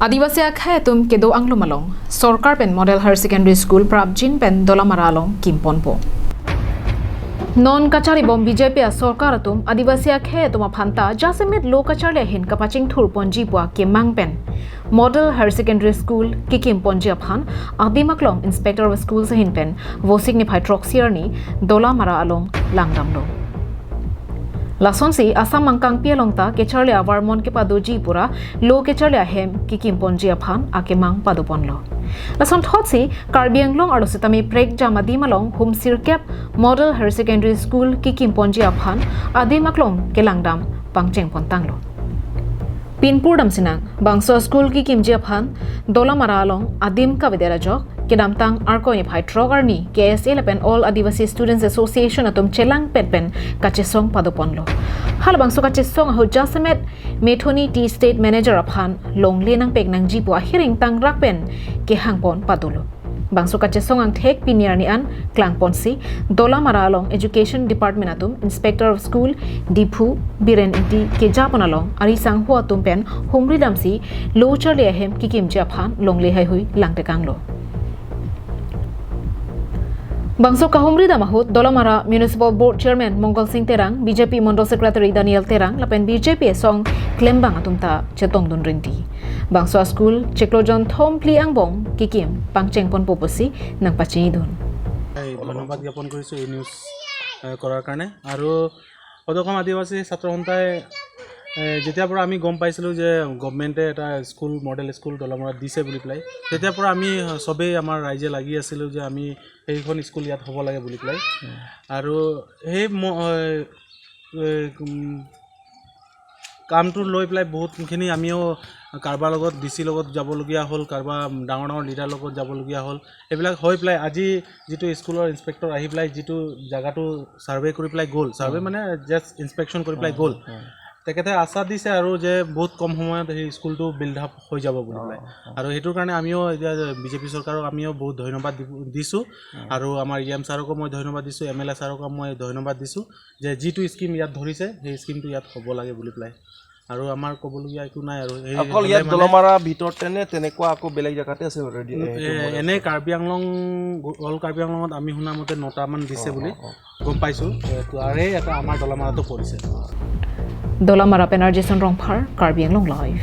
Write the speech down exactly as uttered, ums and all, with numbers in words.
Adivasi akhei atum kedo anglum along sorkar pen Model Higher Secondary School prapjin pen Dolamara along kimponpo. Non kacharibom B J P asorkar atum Adivasi akhei atum aphan ta jasemet lo kacharli ahin kapachingthurponji pu akemang pen Model Higher Secondary School kikimponji aphan adim aklong Inspector of Schools ahin pen Vosik niphai throksi arni Dolamara along langdamlo. Lasonsi Assam angkangpi along ta kacharli avarmon kepadoji pura lo kacharli ahem kikimponji aphan akemang padoponlo. Lason thotsi Karbi Anglong arlo sitame prekjam adim along hum sirkep Model Higher Secondary School kikimponji aphan adim aklong kelangdam pangchengpontanglo. Pinpur damsinang, bangso school kikimji aphan Dolamara along adim kavedet ajok kedamtang Arkoi niphai throk arni K S A lapen All Adivasi Students Association atum chelangpet pen kachesong padoponlo. Halabangso kachesong ahut jasemet Methoni Tea Estate Manager aphan longle nangpek nangji pu ahiring tangrak pen kehangpon padolo. Bangso kachesong angthek pini arni an klangponsi Dolamara along Education Department atum, Inspector of School, Diphu, Biren Ingti kejapon along ari sangho atum pen humri damsi lo charli ahem kikimji aphan longle haihui langtekanglo. Bangso kahumri dam ahut Dolamara Municipal Board Chairman Mongol Sing Terang, B J P Mondol Secretary Daniel Terang lapen B J P asong klembang atum ta chetongdun rinti. Bangso school chiklo jonthom phli angbong kikim pangchengponpo pusi nangpachinidun. হয়, ধন্যবাদ জ্ঞাপন কৰিছোঁ এই নিউজ, এ, কৰাৰ কাৰণে। আৰু সদৌ অসম আদিবাসী ছাত্ৰ সন্থাই, এ, যেতিয়াৰ পৰা আমি গম পাইছিলোঁ যে গভৰ্ণমেণ্টে এটা স্কুল, মডেল স্কুল দলামৰাত দিছে বুলি পেলাই, তেতিয়াৰ পৰা আমি, এ, সবেই আমাৰ ৰাইজে লাগি আছিলোঁ যে আমি সেইখন স্কুল ইয়াত হ'ব লাগে বুলি পেলাই। আৰু সেই ম-, এ, এ, উম, কামটো লৈ পেলাই বহুতখিনি আমিও কাৰোবাৰ লগত, ডি চি লগত যাবলগীয়া হ'ল, কাৰোবাৰ ডাঙৰ ডাঙৰ লিডাৰ লগত যাবলগীয়া হ'ল। এইবিলাক হৈ পেলাই আজি যিটো স্কুলৰ ইনস্পেক্টৰ আহি পেলাই যিটো জেগাটো ছাৰ্ভে কৰি পেলাই গ'ল, ছাৰ্ভে মানে জাষ্ট ইনস্পেকশ্যন কৰি পেলাই গ'ল। তেখেতে আশা দিছে আৰু যে বহুত কম সময়ত সেই স্কুলটো বিল্ড আপ হৈ যাব বুলি পেলাই। আৰু সেইটোৰ কাৰণে আমিও এতিয়া বি জে পি চৰকাৰক আমিও বহুত ধন্যবাদ দিব, দিছোঁ। আৰু আমাৰ ই এম ছাৰকো মই ধন্যবাদ দিছোঁ, এম এল এ ছাৰকো মই ধন্যবাদ দিছোঁ যে যিটো স্কিম ইয়াত ধৰিছে, সেই স্কিমটো ইয়াত হ'ব লাগে বুলি পেলাই। আৰু আমাৰ ক'বলগীয়া একো নাই আৰু। সেই অকল হ'লে ইয়াত মানে দলমাৰা ভিতৰতে নে তেনেকুৱা আকৌ বেলেগ জেগাতে আছে অলৰেডি? এ, এনে কাৰ্বি আংলং, অল কাৰ্বি আংলঙত আমি শুনা মতে নটামান দিছে বুলি গম পাইছোঁ। এ, তাৰে এটা আমাৰ দলমাৰাতো পৰিছে। Dolamara pen R J Sonrongphar, Karbi Anglong Live.